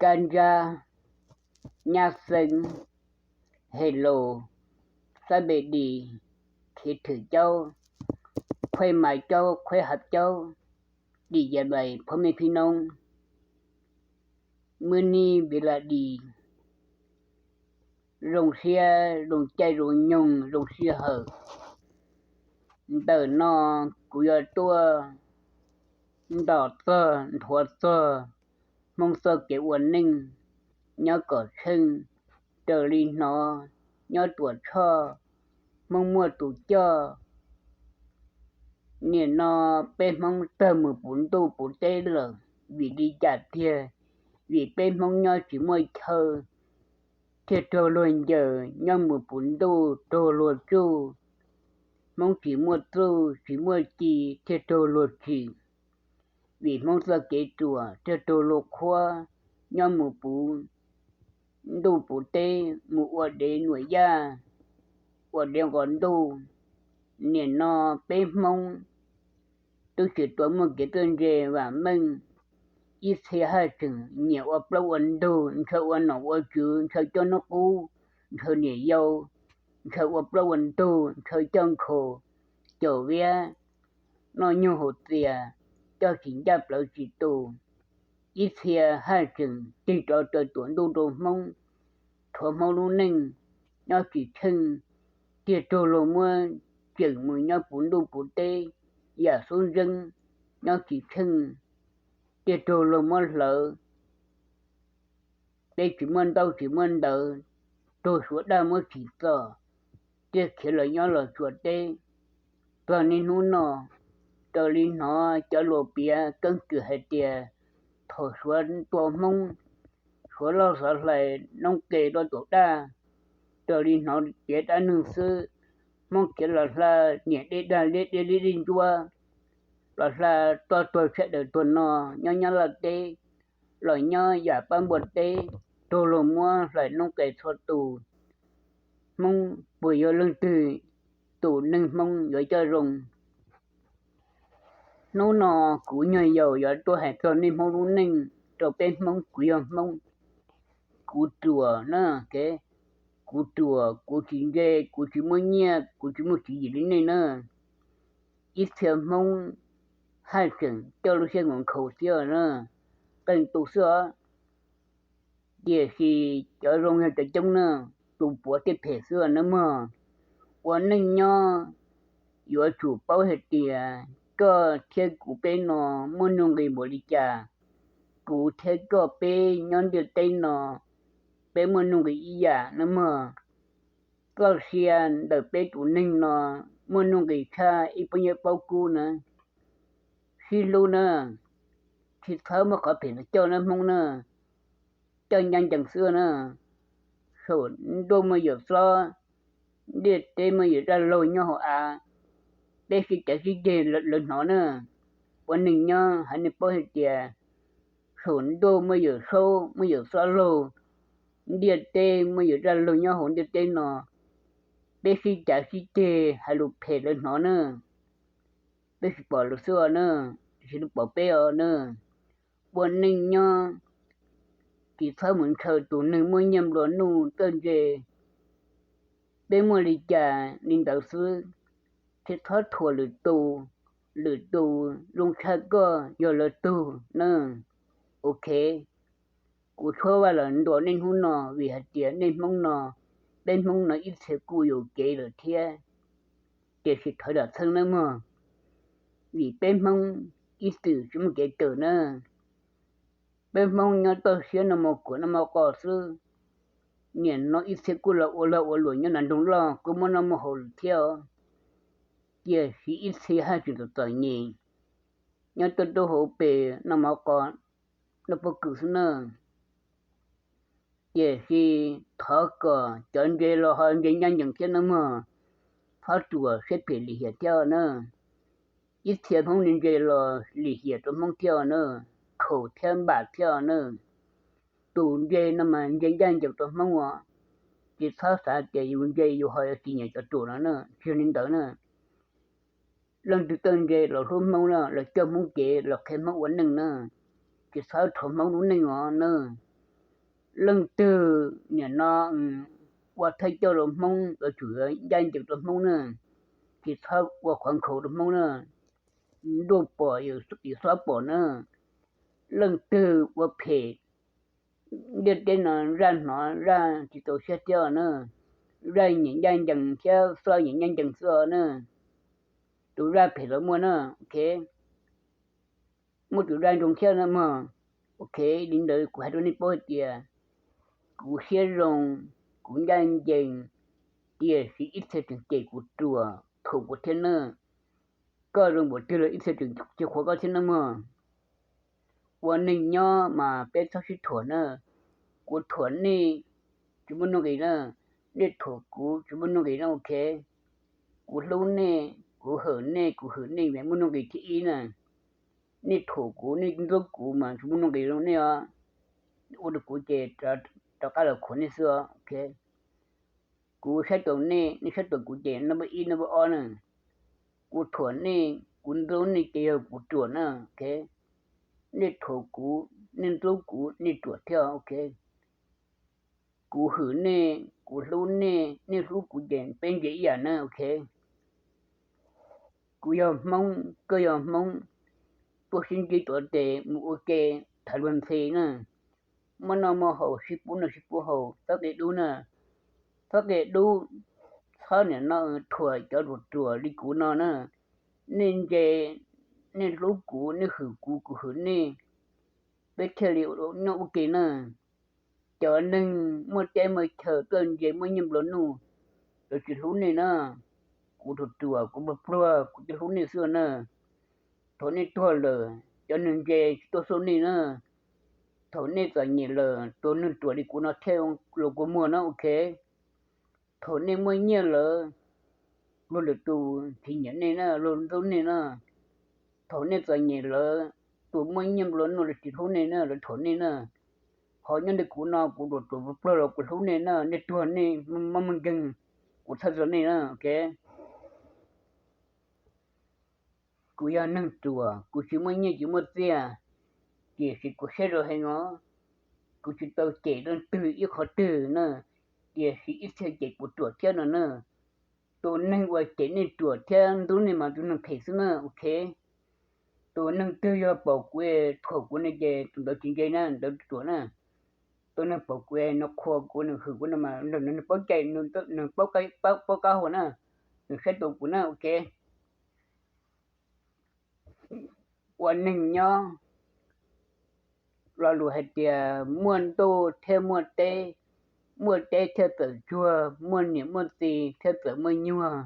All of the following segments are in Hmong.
Kab Ntsab, Nyab Xeeb, Helo, Xab Npe Dis, Khiv Thwm Caub, Khuaib Mas Caub, Khuaib Hav Caub, Dim Yas Dais, phob mej phib noob, Mub Nib Npis Las Dis, zoo siab zoo caij zoo nyoog zoo sij hawm. Ntawm no kuv yuav tuaj ntos txog nthuav txog Hmoob txoj kev ua neej nyob kom tsheej. Raws li hnov nyob Tuam Tshoj, Hmoob muaj tus coj. Nim no peb Hmoob tawg mus puv ntuj puv teb lawm, vim li cas tiag? Vim peb Hmoob nyob tsis muaj chaw thiaj raug luag ncaws, nyob mus puv ntuj raug luag tsuj. Hmoob tsis muaj txuj tsis muaj ci thiaj raug luag tsim. Vim Hmoob txoj kev ruam thiaj raug luag qhuab, nyob mus puv ntuj puv teb mus ua dev nuam yaj, ua dev nqos ntuj. Nim no peb Hmoob twb tsis tau muaj kev txawj ntse vam meej, ib txhia haj tseem nyiam ua plaub ua ntug, ntshaw ua nom ua tswv, ntshaw coj hnub qub, ntshaw niam yau, ntshaw ua plaub ua ntug, ntshaw coj nkhaus, caum viab, noj nyuj haus txias, coj tsis ncaj plawv tsis tus. Ib txhia haj tseem tig rov raws tuam ntuj rau Hmoob, rhuav Hmoob lub neej, nyob tsis tsheej, thiaj raug luag muab tseem mus nyob puv ntuj puv teb yam xub ntseeb, nyob tsis tsheej, thiaj raug luag muab hlawv. Peb tsis muaj ntaub tsis muaj ntawv, raug Suav daj muab tsim txom, thiaj khiav los nyob los tsuas teb. Txog niaj hnub no, raws li hnov cov luag piav keeb kwm hais tias thaum Suav tua Hmoob, Suav loj xov hlais noob qes rau tus daj. Raws li hnov piav dab neeg xwb, Hmoob khiav los hla niam dej daj liab dej liab dej ntsuab, los hla toj tuag sawv daws tuag no nyob nyob Laj teb, los nyob yam pab npua teb, raug luag muab hlais noob qes txhua tus. Hmoob puas yog leej twg tus neeg Hmoob yuav coj zoo? Hnub no kuv nyuag yaus yuav tuaj hais txog nej Hmoob lub neej rau peb Hmoob, kuv yog Hmoob, kuv ruam na, kuv ruam, kuv tsis ntse, kuv tsis muaj nyiaj, kuv tsis muaj tswv yim li nej na. Ib txhia Hmoob haj tseem coj lub siab nkhaus thiab na, qee tus xwb os. Tiam sis cov zoo yog cov coob na, tus puav thiaj phem xwb na mog. Ua neej nyob yuav tsum paub hais tias koj thiab kuv peb no muaj nuj nqis npaum li cas. Kuv thiab koj peb nyob ntiaj teb no, peb muaj nuj nqis ib yam na mog. Txoj sia ntawm peb tus neeg no muaj nuj nqis tshaj ib pob nyiaj paub kub na. Sib hlub na, tsis txhob muab qhov phem los coj na Hmoob na. Coj ncaj ncees xwb na. Saum ntuj muaj yawm xob, ntiaj teb muaj yawm daj laug nyob hauv av. Peb sib cav sib ceg lawv hnov na. Ua neeg nyob hais nej paub hais tias saum ntuj muaj yawm saub muaj yawm xob laug, ntiaj teb muaj yawm daj laug nyob hauv ntiaj teb no. Peb sib cav sib ceg hais lus phem lawv hnov na. Peb tsis pom lawv xwb os na, tiam sis lawv pom peb os na. Ua neej nyob tsis txhob mus ntshaw tus neeg muaj nyiaj nplua nuj txawj ntse. Peb muaj li cas li ntawd xwb, tsis txhob thuam lwm tus. Lwm tus zoo tshaj koj yog lawv tug na. Ok, kuv tshuab vaj los ntuas nej hnub no vim hais tias nej Hmoob no, peb Hmoob no ib txhia kuj yuam kev lawm thiab. Tiam sis thov zam txheeb nawb mog, vim peb Hmoob ib txwm tsis muaj kev kawm na. Peb Hmoob nyob toj siab noj mov kuam noj mov qos xwb. Nim no ib txhia kuj los ua lag ua luam nyob nram nroog loj kuj muaj noj muaj haus lawm thiab os. Tiam sis ib txhia haj tseem txom txom nyem, nyob tuaj rau hauv pes noj mov qos noj pob kws xwb na. Tiam sis thov kom cov ntse los ho ntse ncaj ncees thiab nawb mog, txhob ruam siab phem lim hiam thiab na. Ib txhia Hmoob ntse los lim hiam rau Hmoob thiab na, khaum thiab npam thiab na. Tus ntse no mas ntse ncaj ncees rau Hmoob os, tsis txhob xav tias yus ntse yus ho yuav tsis nyiam cov ruam no na, tsis yog li ntawd na. Leej twg txawj ntse los hlub Hmoob na, los coj Hmoob kev los qhia Hmoob ua neej na, tsis txhob rhuav Hmoob lub neej os na. Leej twg nim no ua thawj coj rau Hmoob yuav tsum ncaj ncees rau Hmoob na, tsis txhob ua qhov nkhaus rau Hmoob na. Ntuj pom yawm txiv xob pom na. Leej twg ua phem ntiaj teb no zaj hnov zaj tsis txaus siab thiab na. Zaj nyiam ncaj ncees thiab xob nyiam ncaj ncees xwb os na. Tus zaj phem los muaj na, ok. Muaj tus zaj zoo thiab na mog. Ok, li ntawd kuv hais rau nej paub hais tias kuv siab zoo, kuv ncaj ncees, tiam sis ib txhia tseem cem kuv ruam thuam kuv thiab na. Koj zoo npaum twg los ib txhia tseem tsis qhuas koj thiab na mog. Ua neeg nyob mas peb txhob sib thuam na. Kuv thuam nej tsis muaj nuj nqis na, nej thuam kuv tsis muaj nuj nqis na, ok. Kuv hlub nej, kuv hwm nej, kuv hwm nej mas muaj nuj nqis thib ib na. Nej thuam kuv, nej ntxub kuv mas tsis muaj nuj nqis rau nej os. Ua rau kuv ces rov qab los khuam nej xwb os, ok. Kuv saib taus nej, nej saib taus kuv ces nab npawb ib nab npawb ob na. Kuv thuam nej, kuv ntxub nej ces yog kuv ruam na, ok. Nej thuam kuv, nej ntxub kuv, nej ruam thiab, ok. Kuv hwm nej, kuv hlub nej, nej hlub kuv ces peb ntse ib yam na, ok. Kuv yog Hmoob, koj yog Hmoob, tuaj sib ntsib tuav tes mus ua ke, tham luag ntxhi na. Muaj noj muaj haus, sib pub noj sib pub haus, txhob qia dub na. Txhob qia dub, txhob niam no thuam cov ruam ruam li kuv no na. Nej ntse, nej hlub kuv, nej hwm kuv, kuv hwm nej, peb thiaj li nyob ua ke na. Cov neeg muaj teb muaj chaw tuaj ntse muaj nyiaj nplua nuj, lawv tsis hlub nej na. Kuv ruam ruam, kuv pluag pluag, kuv thiaj hlub nej xwb na. Thaum nej tuag lawm, cov neeg ntse tsis tuaj xub nej na. Thaum nej txom nyem lawm, tus neeg ruam li kuv no thiaj los kua muag na, ok. Thaum nej muaj nyiaj lawm, luag lwm tus tsis nyiam nej na, luag ntxub nej na. Thaum nej txom nyem lawm, tus muaj nyiaj nplua nuj lawv tsis hlub nej na, lawv thuam nej na. Ho nyob ntawm kuv no kuv ruam ruam pluag pluag los kuv hlub nej na, nej tuag nej mob muaj nkeeg, kuv txhawj txog nej na, ok. Kuv yog neeg ruam, kuv tsis muaj nyiaj tsis muaj txiaj, tiam sis kuv siab zoo heev os. Kuv tsis tau cem leej twg ib qhov twg na, tiam sis ib txhia cem kuv ruam thiab no na. Tus neeg uas cem nej ruam thiab ntxub nej mas tus neeg phem xwb na, ok. Tus neeg twg yog pom kuv thuam kuv no ces tus ntawd tsis ntse na, ntawd ruam na. Tus neeg pom kuv no qhuas kuv, nws hwm kuv no mas nws paub cai, nws paub qab hau na, nws saib taus kuv na, ok. Ua neeg nyob, lo lus hais tias muaj ntuj thiaj muaj teb, muaj teb thiaj txawm tsuag, muaj niam muaj txiv thiaj txawm muaj nyuag.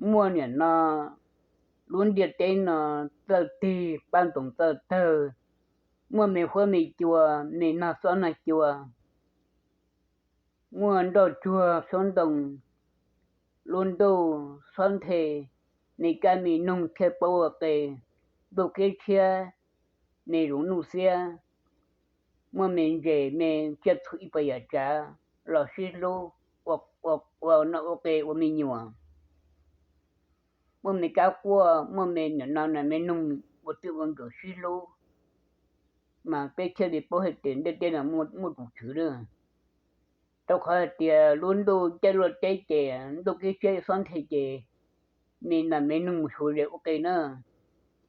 Muaj niam no, lub ntiaj teb no txawj tig paj ntoos txawj tawg, muaj me huab me cua, me nag xob nag cua, muaj nroj tsuag xyoob ntoo, lub ntuj xob nthe, me kab me noog thiaj paub ua qe, ntuj qib tshiab, me zoov nuj xiab, muaj me ntses me tsiaj txhu ib puas yam tsav los sib hlub ua noj ua qe ua me nyuam. Muaj me kab quaj, muaj me niam no me noog ua txij ua nkawm sib hlub, mas peb thiaj li paub hais tias ntiaj teb no muaj tus tswv na. Rau qhov hais tias lub ntuj caij luaj teb ces ntuj qib tshiab xob nthe ces me nas me noog mus xyuas zes ua qe na.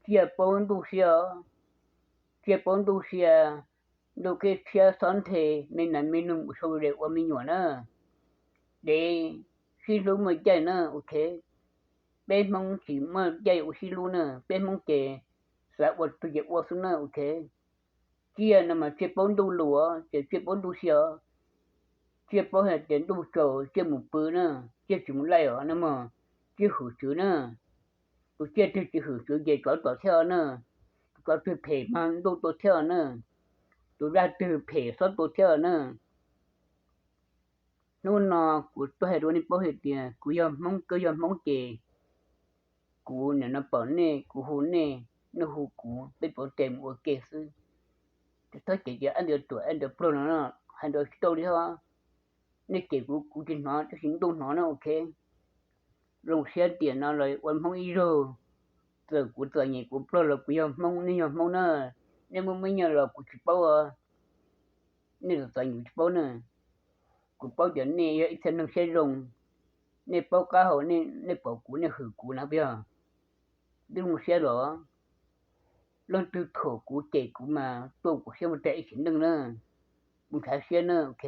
Tsiaj paub ntuj sia, tsiaj paub ntuj sia, ntuj qib tshiab xob nthe, me nas me noog mus xyuas zes ua me nyuam na. Dev sib hlub muaj caij na, ok. Peb Hmoob tsis muaj caij ua sib hlub na, peb Hmoob ces xav ua twg ces ua xwb na, ok. Tsiaj no mas tsiaj paub ntuj lus, ces tsiaj paub ntuj sia, tsiaj paub hais tias ntuj tsaus tsiaj mus pw na, tsiaj tsis mus laij os na mog, tsiaj hwm tswv na. Tus tsiaj twg tsis hwm tswv ces tsov tom thiab na, tus tsov twg phem mas ntuj tua thiab na, tus zaj twg phem xob tua thiab na. Hnub no kuv tuaj hais rau nej paub hais tias kuv yog Hmoob, koj yog Hmoob ces kuv nim no pom nej, kuv hu nej, nej hu kuv, peb tuav tes mus ua ke xwb. Tsis txhob cem tias ab ntawd ruam ab ntawd pluag no, hais ntawd tsis tau li os. Nej cem kuv, kuv tsis hnov, tab sis ntuj hnov na, ok. Zoo siab tiam no los ua Hmoob ib zaug, txawm kuv txom nyem kuv pluag los kuv yog Hmoob, nej yog Hmoob na. Nej muaj muaj nyiaj los kuv tsis paub os. nej txom nyem tsis paub na. Kuv paub tias nej yog ib txhia neeg siab zoo, nej paub qab hau, nej pom kuv nej hwm kuv na, puas yog? Twb zoo siab los, leej twg thuam kuv cem kuv mas tuaj kuv siab mus tag ib sim neej na. Kuv ntshav siab na, ok.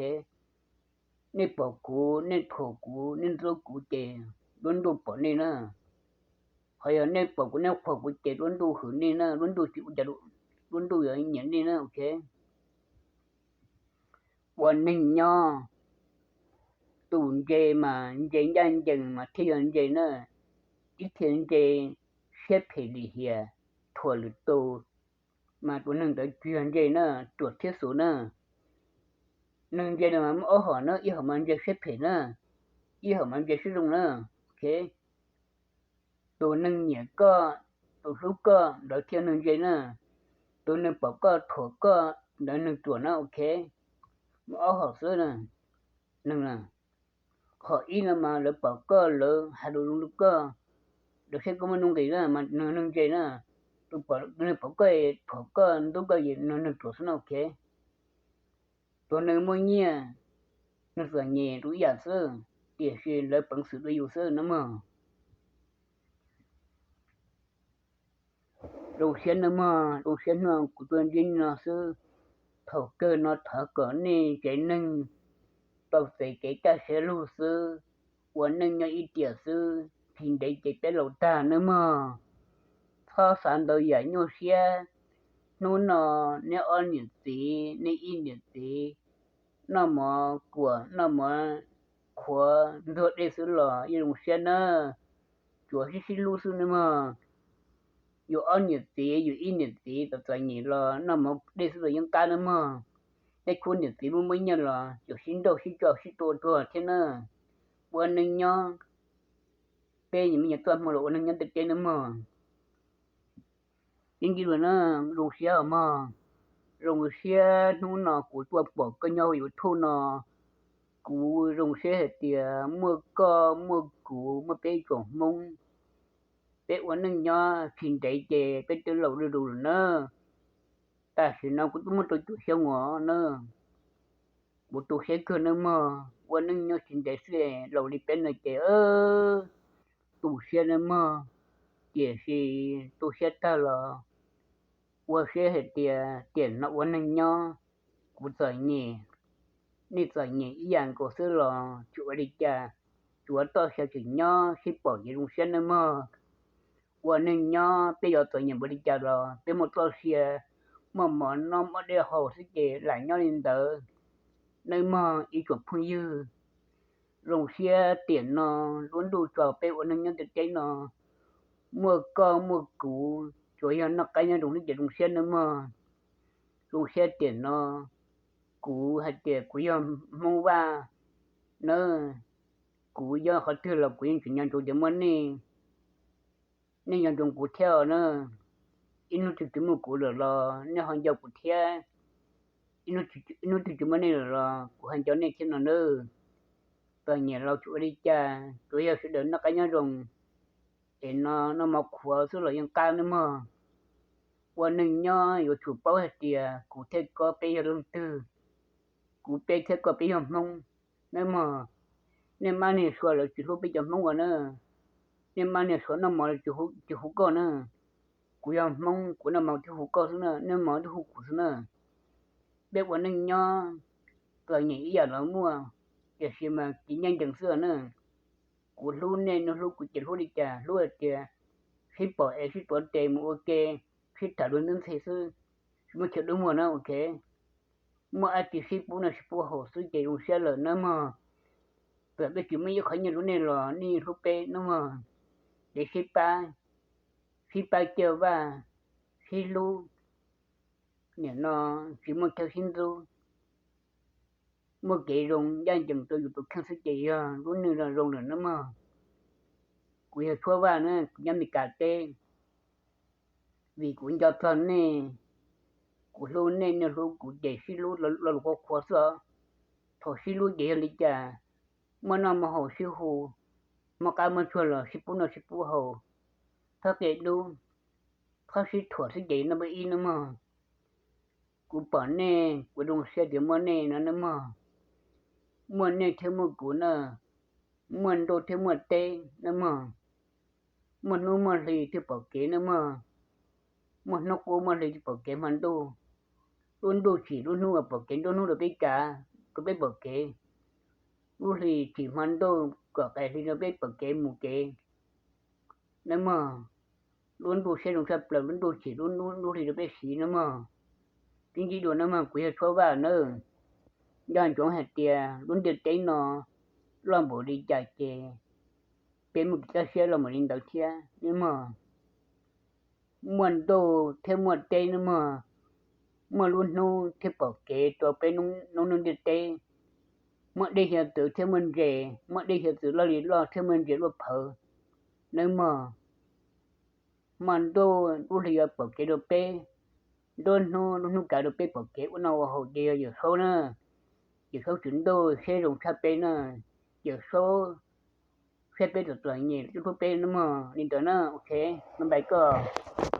Nej pom kuv, nej thuam kuv, nej ntxub kuv ces lub ntuj pom nej na. Qhov yog nej pom kuv, nej thuam kuv ces lub ntuj hwm nej na, lub ntuj tsis ua cas, lub ntuj yuav nyiam nej na, ok. Ua neeg nyob, tus ntse mas ntse ncaj ncees mas thiaj yog ntse na. Ib txhia ntse siab phem lim hiam, thuam lwm tus, mas tus neeg ntawd tsis yog ntse na, ruam thiab xuv na. Neeg ntse no mas muaj ob hom na, ib hom mas ntse siab phem na, ib hom mas ntse siab zoo na, ok. Tus neeg nyiam koj, tus hlub koj, ntawd thiaj neeg ntse na. Tus neeg pom koj thuam koj, ntawd neeg ruam na, ok. Muaj ob hom xwb na, neeg na. Hom ib no mas lawv pom koj, lawv hais lus zoo rau koj, lawv saib koj muaj nuj nqis na, mas neeg ntse na. Tus neeg pom koj, thuam koj, ntxub koj, neeg ruam xwb na, ok. Tus neeg muaj nyiaj, neeg txom nyem rau ib yam xwb, tiam sis lawv peev xwm dua yus xwb na mog. Zoo siab nawb mog, zoo siab hnub no kuv tuaj ntsib nej no xwb. Thaum kawg no thov kom nej tsev neeg tau txais kev kaj siab lug xwb, ua neej nyob ib tiam xwb, phim ntev ces peb laus tag nawb mog. Txhob xav ntau yam nyuaj siab. Hnub no neb ob niam txiv, neb ib niam txiv noj mov kuam noj mov qhuav ntxuag dej xwb los yeej zoo siab nawb. Tsuav sib sib hlub xwb nawb mog. Yus ob niam txiv, yus ib niam txiv txom txom nyem los noj mov dej xwb los yeej qab nawb mog. Tej khub niam txiv muaj muaj nyiaj los tsuas sib nrauj sib tso sib tua tuag thiab na. Ua neej nyob, peb nyias me nyuam txoj hmoo los ua neej nyob ntiaj teb nawb mog. Tib ncig lus na, zoo siab os mog. Zoo siab hnub no kuv tuaj pom koj nyob hauv YouTube no. Kuv zoo siab hais tias muaj koj muaj kuv muaj peb ib tsoom Hmoob, peb ua neej nyob tsis ntev ces peb twb laus du du lawm na. Tam sim no kuv twb muaj rau caum xyoo os na. Kuv tu siab kawg nawb mog, ua neej nyob tsis ntev xwb laus li peb no ces tu siab nawb mog. Tiam sis tu siab tag los ua siab hais tias tiam no ua neeg nyob, kuv txom nyem, nej txom nyem ib yam nkaus xwb los tsis ua li cas, tsuav txoj sia tseem nyob sib pom ces zoo siab nawb mog. Ua neeg nyob peb yuav txom nyem npaum li cas los peb muaj txoj sia, muaj mov noj muaj dej haus xwb ces lam nyob li ntawd nawb mog ib tsoom phooj ywg. Zoo siab tiam no lub ntuj tso peb ua neej nyob ntiaj teb no, muaj koj muaj kuv, tsuas yog noj qab nyob zoo xwb ces zoo siab nawb mog. Zoo siab tiam no, kuv hais tias kuv yog Hmoob Vaj nawb, kuv nyob qhov twg los kuv yeej tseem nco ntsoov tias muaj nej, nej nco ntsoov kuv thiab os na. Ib hnub twg tsis muaj kuv lawm los nej ho nco kuv thiab. Ib hnub twg tsis muaj nej lawm los kuv ho nco nej thiab no nawb. Txom nyem los tsis ua li cas, tsuas yog sawv daws noj qab nyob zoo, es no noj mov qhuav xwb los yeej qab nawb mog. Ua neeg nyob yuav tsum paub hais tias kuv thiab koj peb yog leej twg, kuv peb thiab koj peb yog Hmoob nawb mog. Nej mab nej suav lawv tsis hlub peb cov Hmoob os na. Nej mab nej suav noj mov lawv tsis hu koj na. Kuv yog Hmoob, kuv noj mov thiaj hu koj xwb na, noj mov thiaj hu kuv xwb na. Peb ua neej nyob, txom nyem ib yam los muaj, tiam sis mas kev ncaj ncees xwb na. Kuv hlub nej, nej hlub kuv ces hlub li cas, hlub hais tias sib pom es sib tuav tes mus ua ke, sib tham lus ntxhi xwb, tsis muaj chaw dub muag na, ok. Muaj dab tsi sib pub noj sib pub haus xwb ces zoo siab lawm nawb mog. Txawm peb tsis muaj ib qho nyiaj rau nej los nej yeej hlub peb nawb mog. Kev sib pab, sib pab cawj vaj, sib hlub, nim no tsis muaj chaw sib ntxub, muaj kev zoo ncaj ncees rau yus tus kheej xwb ces yog lub neej zoo zoo lawm nawb mog. Kuv yog Tshuab Vaj na, kuv nyob Mes Kas teb. Vim kuv nco txog nej, kuv hlub nej, nej hlub kuv ces sib hlub lo lus qhuav qhuav xwb os. Thaum sib hlub ces yog li cas, muaj noj muaj haus sib hu, muaj qab muaj tsuag los sib pub noj sib pub haus, txhob qia dub, txhob sib thuam xwb ces noj npawb ib nawb mog. Kuv pom nej, kuv zoo siab tias muaj nej no nawb mog. Muaj nej thiab muaj kuv na, muaj ntuj thiab muaj teb nawb mog. Muaj hnub muaj hli thiaj pom kev nawb mog. Muaj hnub qub muaj hli thiaj pom kev hmo ntuj. Lub ntuj tsim lub hnub uas pom kev, nruab hnub rau peb kav, rau peb pom kev. Lub hli tsim hmo ntuj kom qas hli rau peb pom kev mus kev nawb mog. Lub ntuj siab zoo tshaj plaws, lub ntuj tsim lub hnub lub hli rau peb siv nawb mog. Peb ntsib dua nawb mog, kuv yog Tshuab Vaj nawb. Nco ntsoov hais tias lub ntiaj teb no loj npaum li cas ces peb muaj kev kaj siab loj npaum li ntawd thiab nawb mog. Muaj ntuj thiab muaj teb nawb mog. Muaj lub hnub thiaj pom kev rau peb noob ntiaj teb. Muaj dej hiav txwv thiab muaj ntses, muaj dej hiav txwv loj li loj thiab muaj ntses luaj phawv nawb mog. Hmo ntuj lub hli yuav pom kev rau peb, nruab hnub lub hnub kav rau peb pom kev ua noj ua haus ces yog Yawm Saub na. Yawm Saub Tswv Ntuj siab zoo tshaj peb na. Yawm Saub saib peb txom txom nyem, hlub peb nawb mog. Li ntawd na, ok, bye bye koj.